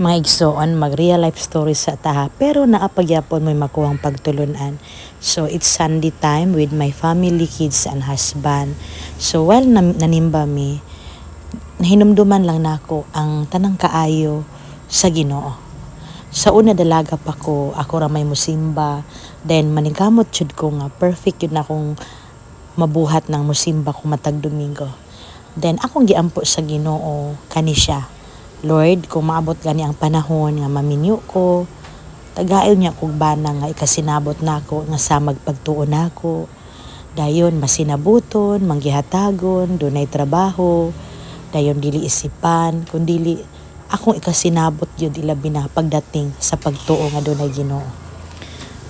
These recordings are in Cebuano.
Mga igsoon, mag real life story sa ta, pero naa pa gyapon mo'y makuhang pagtulunan. So it's Sunday time with my family, kids and husband. So while nanimba mi, nahinumduman lang nako ang tanang kaayo sa Ginoo. Sa una, dalaga pa ko, ako ra may musimba. Then maningkamot jud ko nga perfect yun akong mabuhat ng musimba ko matag Domingo. Then akong giampo sa Ginoo kani siya. "Lord, kung maabot gani ang panahon nga maminyo ko, tagail niya kog bana nga ikasinabot nako nga sa magpagtuo nako. Dayon masinabuton, manggihatagon, dunay trabaho, dayon dili isipan, kun dili akong ikasinabot gyud ilabi na pagdating sa pagtuo nga dunay Ginoo."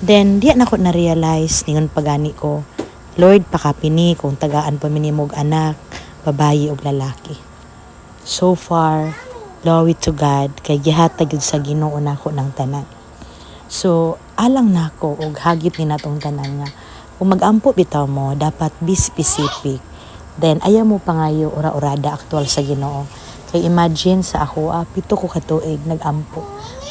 Then diya nako na-realize, ningon pagani ko, "Lord, pakapini kung tagaan pa mi nimo og anak, babayi og lalaki." So far, glory to God, kay gihatag gyud sa Ginoo nako ng tanan. So, alang nako og hagit ni natong tanan nga kung magampo bitaw mo, dapat be specific. Then ayaw mo pangayo ura-urada aktual sa Ginoo. Kay imagine sa ako, 7 ko ka tuig nagampo.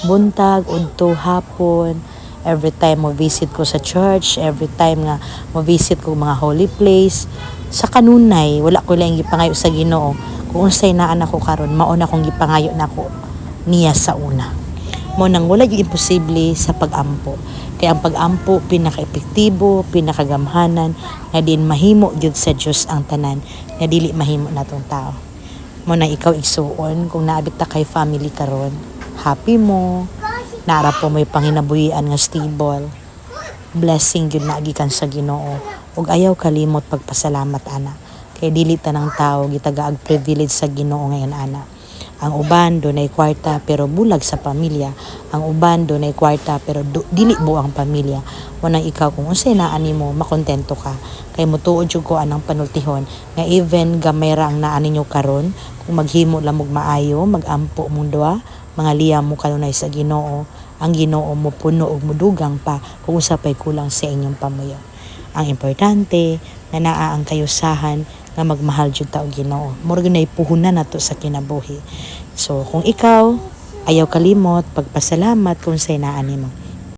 Buntag, udto, hapon, every time mo visit ko sa church, every time nga mo visit ko mga holy place, sa kanunay wala ko lang gipangayo sa Ginoo. Kung unsay naa nako karon, mao na akong gipangayo nako niya sa una. Mo nang wala yung imposible sa pag-ampo. Kay ang pag-ampo pinaka-epektibo, pinakagamhanan nga din mahimo gyud sa Dios ang tanan nga dili mahimo natong tao. Mo nang ikaw, igsuon, kung naa bitaw kay family karon, happy mo, naa ra po mo'y panginabuhian nga stable. Blessing gyud na gikan sa Ginoo. Ug ayaw kalimot pagpasalamat ana. Kay dili tanang tao gitagaag privilege sa Ginoo ngayon ana. Ang uban dunay kwarta pero bulag sa pamilya. Ang uban dunay kwarta pero dili buo ang pamilya. Mo nang ikaw, kung unsay naa nimo, makontento ka. Kay mutuo jud ko anang panultihon nga even gamay ra ang naa ninyo karon, kung maghimo lang og maayo, magampo mong duha, mga liyam mo kanunay sa Ginoo, ang Ginoo mo puno og mudugang pa kung usa pay kulang sa inyong pamuyo. Ang importante nga naa ang kayusahan nga magmahal jud ta og Ginoo. Murag nay puhunan nato sa kinabuhi. So kung ikaw, ayaw kalimot pagpasalamat kung unsay naa nimo.